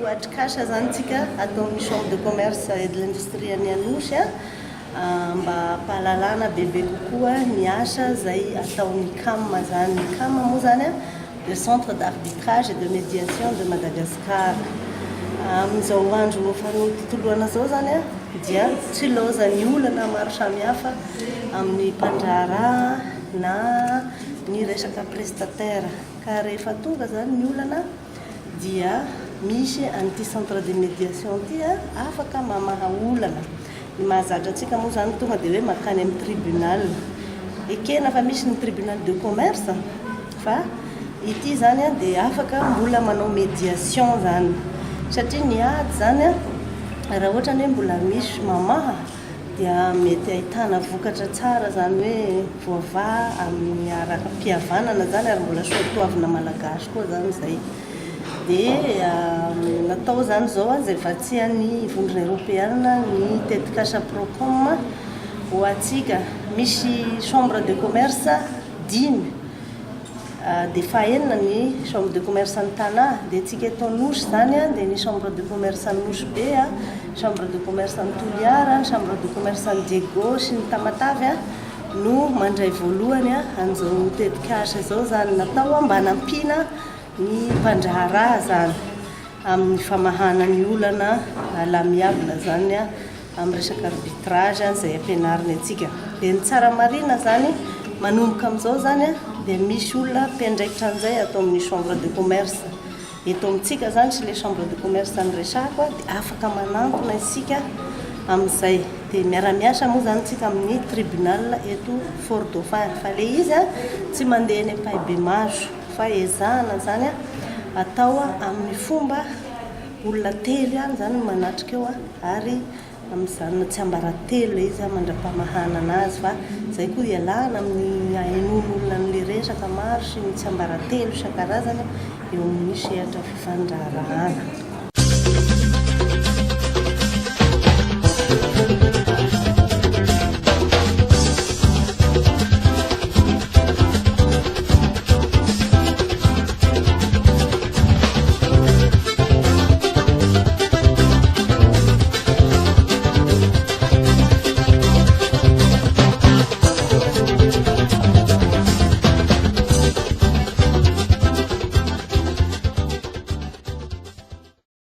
atrikasa zany tsika atao amin'ny Chambre de commerce et de l'industrie any Anosy mba hampahalalana bebe kokoa ny asa zay ataon'ny CAM zany. Ny CAM moa zany le Centre d'arbitrage et de médiation de Madagascar. Amin'izao andro fanotontoloana zao zany dia tsy lozany olana maro samihafa amin'ny mpandraharaha na ny resaka prestataire, ka rehefa tonga zany ny olana dia misy an'ity centre de médiation ty afaka mamaha olana. Ny mahazatra antsika moa zany tonga dia hoe makany amin'ny tribunal. Ekena fa misy ny tribunal de commerce, fa ity zany dia afaka mbola manao médiation zany, satria ny ady zany raha ohatra ny hoe mbola misy mamaha dia mety ahitana vokatra tsara zany, hoe voavaha amin'ny ara-pihavanana zany, ary mbola soatoavina malagasy koa zany zay. Dia natao zany zao zay vatsian'ny Vondrona Eoropeana ny tetikasa Procom ho atsika. Misy chambre de commerce dimy, dia fahenina ny chambre de commerce ny Tana. Dia tsika eto Nosy zany dia ny chambre de commerce ny Nosy Be, chambre de commerce ny Toliara, ny chambre de commerce ny Diego sy ny Tamatavy no mandray voalohany an'izao tetikasa zao zany, natao mba hanampiana ny mpandraharaha zany amin'ny famahana ny olana à l'amiable zany, amin'ny resaka arbitrage zay ampianariny atsika. Dia ny tsara marina zany, manomboka amin'izao zany dia misy olona mpiandraikitra an'izay atao amin'ny chambre de commerce eto amintsika zany sy le chambre de commerce ny resako dia afaka manantona isika amin'izay. Dia miara-miasa moa zany tsika amin'ny tribunal eto Fort Dauphin, fa le izy tsy mandeha ny ampahibemaso, fa ezahana zany atao amin'ny fomba olona telo ihany zany manatrika eo, ary amin'izany tsy ambaratelo le izy mandra-pamahana anazy, fa zay koa ialana amin'ny ahenon'olona an'le resaka maro sy ny tsy ambaratelo isan-karazany eo amin'ny sehatra fifandraharahana.